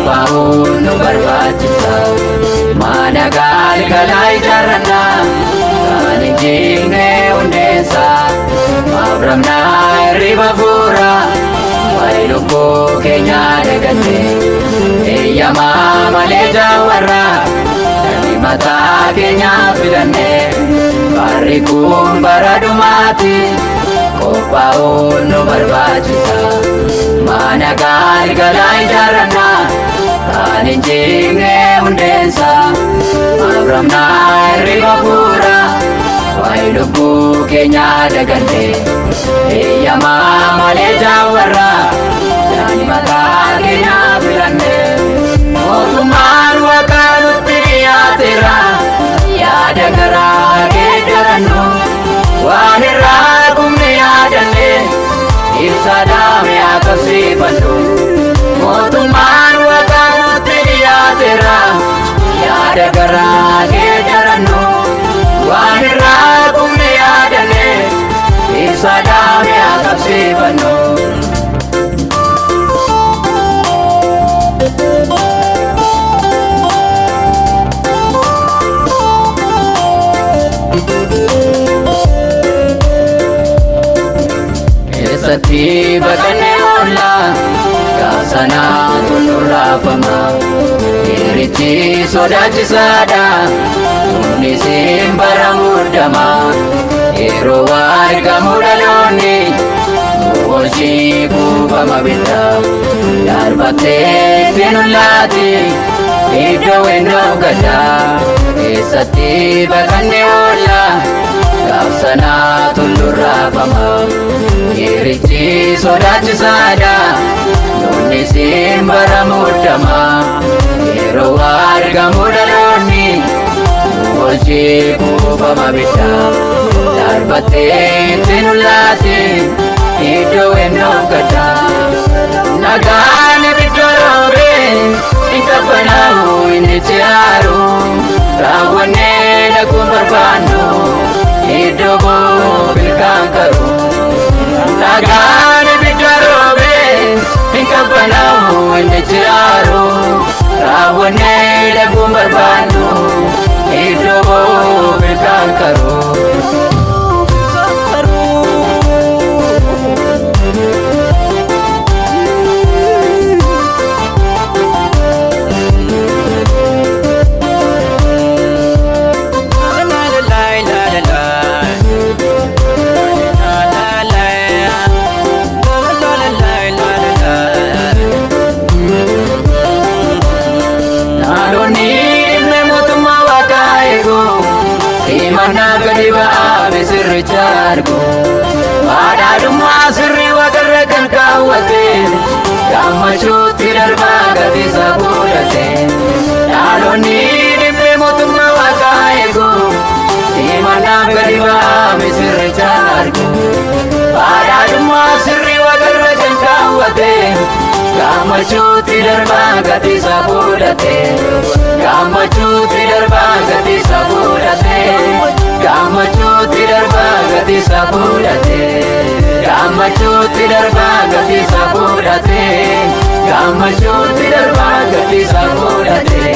Qophaa'uun nu barbaachisa. Mana galgalaa ijaarrannaa kan hin jigne hundeessa. Maaf hirriba fuura waa'ee lubbuu keenyaa dagatte. Eeyyamaa malee jaawarraa namni mataa keenyaa filanne. Barri kun bara dhumaati, qophaa'uun nu barbaachisa. Mana galgalaa ijaarrannaa kan hin jigne hundeessa. Maaf hirriba fuura waa'ee lubbuu keenyaa dagatte. Eeyyamaa malee jaawarraa namni mataa keenyaa filanne. Mootummaan Waaqaa nutti dhiyaateera, yaada garaa geeddarannu. Waan irraa kumne yaadanne, ibsaa dhaame haa qabsiifannu. Mootummaan Waaqaa nutti dhiyaateera, yaada garaa geeddarannu. Waan irraa kumne yaadanne, ibsaa dhaame haa qabsiifannu. Eessatti baqannee oolla? Gaaf sanaatu nurraafama. Yeerichi sodaachisaadha, kunis bara muddama. Yeroo argamu dhaloonni hojii kuufama bitta. Darbattee itti nullaati iddoo ennoo gaddaa. Eessatti baqannee oolla? Gaaf sanaatu nurraafama. Yeerichi sodaachisaadha, kunis bara muddama. Yeroo argamu dhaloonni hojii kuufama bitta. Darbattee itti nullaati iddoo ennoo gaddaa. Nagaan ibidda roobee hin qabbanaa'u inni ciyaaru. Raawwannee dhaquu barbaannu iddoo boof ilkaan qaru. Nagaan ibidda roobee hin qabbanaa'u inni ciyaaru. Raawwannee dhaquu barbaannu iddoo boof ilkaan qaru. Dhaloonni dhimma mootummaa Waaqaa eegu, simannaa gadi ba'aa misirricha argu. Badhaadhummaa sirrii Waaqarra kan kaawwate, gammachuutti darbaa gatiisa fudhate. Dhaloonni dhimma mootummaa Waaqaa eegu, simannaa gadi ba'aa misirricha argu. Badhaadhummaa sirrii Waaqarra kan kaawwate, gammachuutti darbaa gatiisa fudhate. Gammachuutti darbaa gatiisa fudhate. Gammachuutti darbaa gatiisa fudhate. Gammachuutti darbaa gatiisa fudhate. Gammachuutti darbaa gatiisa fudhate.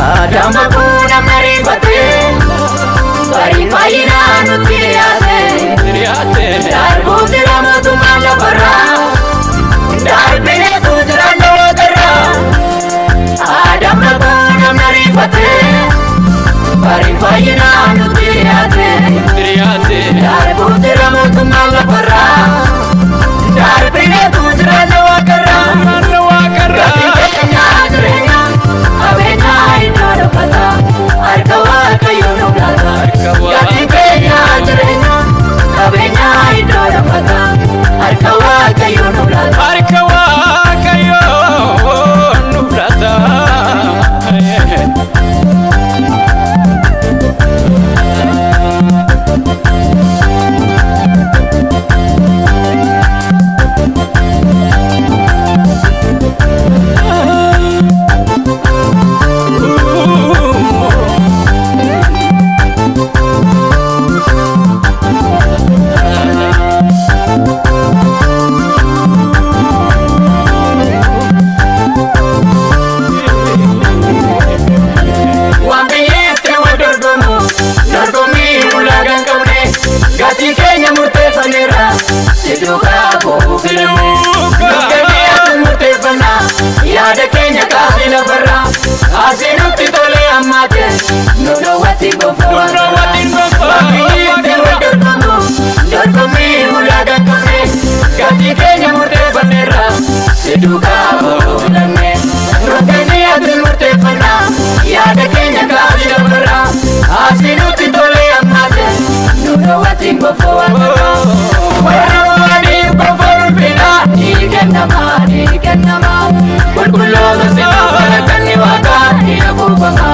Adama kun ariifatee, barii fayyinaa nutti dhiyaate. Darbuu jira mootummaan lafarraa, darbineetu jiraanna Waaqarraa. Adama kun ariifatee, barii fayyinaa nutti dhiyaate. Darbuu jira mootummaan lafarraa, darbineetu jiraanna Waaqarraa. Gatiin keenyaa jireenya, qabeenya iddoo dhokata, harka Waaqayyoo nu laata. Gatiin keenyaa jireenya, qabeenya. Harka Waaqayyoo nu laata. Harka Waaqayyoo nu laata. Waan biyyeetti wal dorgomu, dorgommii ulaagaa hin qabne, gatii keenya murteeffanneerra, si duukaa bu'uu filanne. Nuuf ati murteeffanna, yaada keenya kaasee lafarra, asii nutti tolee ammaate, nu dhoowwatti gonfoo Nu dhoowwatti gonfoo Waan biyyeetti wal dorgomu, dorgommii ulaagaa hin qabne, gatii keenya murteeffanneerra, si duukaa bu'uu filanne. Nuuf ati murteeffanna, yaada keenya kaasee lafarra, asii nutti tolee ammaate, nu dhoowwatti gonfoo waaqarra. Warra mo'aniif gonfoo ulfinaa ni kennama, ni kennama. Qulqulloota simaa barakanni waaqaa ni afuufama,